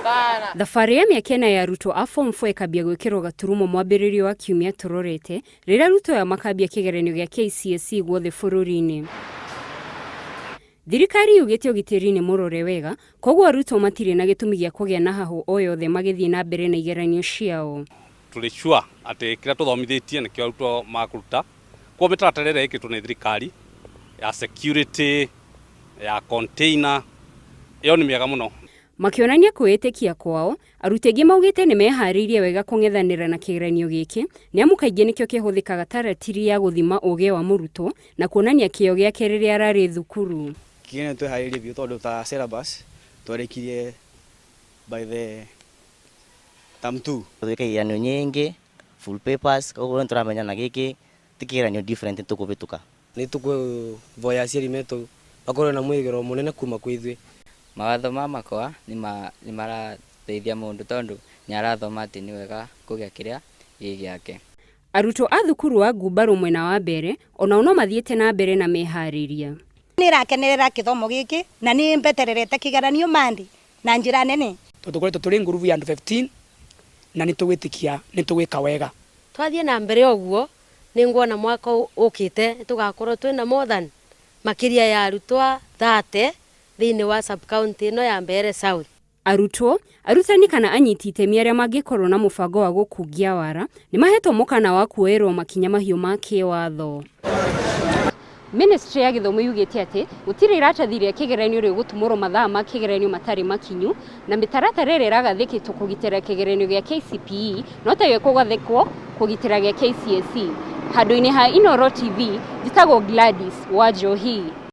Thabarĩ ya mĩaka 4 ya arutwo a form 4 ĩkambia gwĩkĩrwo gaturumo mwambĩrĩrio wa kiumia tũrorete rĩrĩa arutwo aya makambia kĩgeranio gĩa KCSE guothe bũrũri-inĩ. Thirikari yugĩte ũgitĩri nĩ mũrore wega, koguo arutwo matirĩ na gĩtũmi gĩa kũgĩa na hahũ o yothe magĩthiĩ na mbere na igeranio ciao. Tũrĩ sure atĩ kĩrĩa tũthomithĩtie nĩkĩo arutwo makũruta. Koguo mĩtaratara ĩrĩa ĩkĩrĩtwo nĩ thirikari ya security, ya container, ĩyo nĩ mĩega mũno. Makĩonania kwĩĩtĩkia kwao, arutwo aingĩ maugĩte nĩ meharĩirie wega kũng'ethanĩra na kĩgeranio gĩkĩ, nĩamu kaingĩ nĩkĩo kĩhũthĩkaga ta ratiri ya gũthima ũgĩ wa mũrutwo na kuonania kĩyo gĩake rĩrĩa ararĩ thukuru. Kĩgeranio tweharĩirie biũ tondũ ta syllabus twarĩkirie by the term 2. Twĩka igeranio nyingĩ full papers, koguo nĩtũramenya na gĩkĩ ti kĩgeranio different tũkũhĩtũka. Nĩ tũkũvoya aciari metũ makorwo na mwĩgĩro mũnene kuma kwĩ ithuĩ. Mawatho ma makwa nĩ marateithia mũndũ tondũ nĩ arathoma atĩ nĩ wega kũgĩa kĩrĩa gĩ gĩake. Arutwo a thukuru wa Ngumbarũ mwena wa Mbere onao no mathiĩte na mbere na meharĩria. Nĩ rakenerera gĩthomo gĩkĩ na nĩ mbetererete kĩgeranio mandi na njĩra nene. Tondũ tũkoretwo tũrĩ ngurubu ya andũ 15 na nĩ tũgwĩtĩkia nĩ tũgwĩka wega. Twathiĩ na mbere ũguo nĩ nguona mwaka ũkĩte tũgakorwo twĩna more than makĩria ya arutwo 30 thĩinĩ wa sub county ĩno ya Mbeere South. Arutwo, arutani kana anyiti itemi arĩa mangĩkorwo na mũbango wa gũkungia wara nĩ mahetwo mũkana wa kuoerwo makinya mahiũ ma kĩwatho. Ministry ya gĩthomo yugĩte atĩ gũtirĩ iratathi rĩa kĩgeranio rĩgũtumũrwo mathaa ma kĩgeranio matarĩ makinyu na mĩtaratara ĩrĩa ĩragathĩkĩtwo kũgitĩra kĩgeranio gĩa KCPE no tayo ĩkũgathĩkwo kũgitĩra gĩa KCSE. Handũ-inĩ ha Inooro TV, njĩtagwo Gladys wa Njohi.